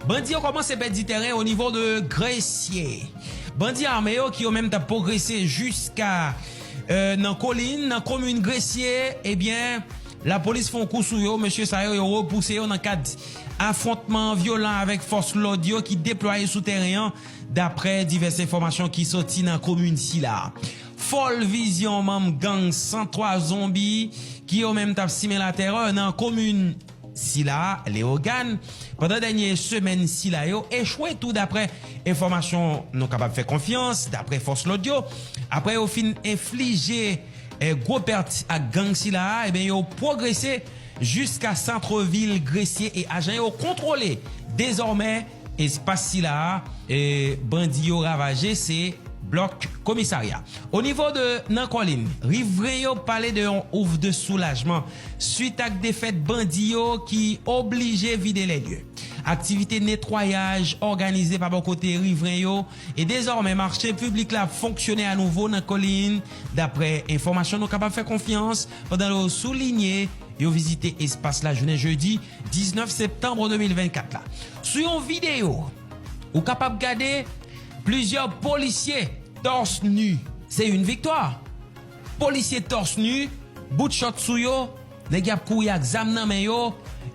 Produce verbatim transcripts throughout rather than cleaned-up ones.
Bandi yo kòmanse pèdi tèren o nivo de Gresye. Bandi ame yo ki yo menm t ap pwogrese jiska, euh, nan Kolin, nan komin Gresye, ebyen, lapolis fè yon kou sou yo. Mesye sa yo, yo repouse yo nan kad afwontman vyolan avèk fòs lòd yo ki deplwaye sou tèren an, daprè divès enfòmasyon ki soti nan komin sila. Fòl vizyon manm gang san twa Zonbi ki yo menm t ap simen latèrè nan komin sila, Leyogàn, pandan dènye semèn sila yo echwe tou, daprè enfòmasyon nou kapab fè konfyans, daprè fòs lòd yo. Apre yo fin enflije, eh, gwo pèt ak gang sila a, ebyen, yo pwogrese jiska sant vil Gresye e ajan yo kontwole dezòmè espas sila a, e bandi yo ravaje se blòk komisarya. O nivo de nan Kòlin, rivren yo pale de yon ouf de soulajman swit ak defèt bandi yo ki oblije vide lè lye. Aktivite netwayaj òganize pa bò kote rivren yo e dezòmè mache piblik la ap fonksyone anouvo nan Kòlin, daprè enfòmasyon nou kapab fè konfyans, pandan yo soulinye yo vizite espas la jounen jedi diznèf septanm de mil vennkat la. Sou yon videyo, ou kapab gade plizyè polisye tòs ni. Se yon viktwa. Polisye tòs ni, bout chòt sou yo, nèg y ap kouri ak zam nan men yo,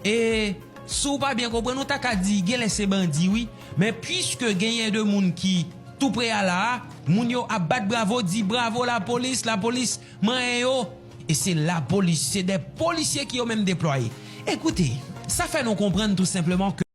e si w pa byen konprann, ou ta ka di genlè se bandi, wi. Men piske genyen de moun ki tou pre a la a, moun yo ap bat bravo, di bravo lapolis, lapolis manyen yo. E se lapolis, se de polisye ki yo menm deplwaye. Ekoute, sa fè nou konprann tou senpleman ke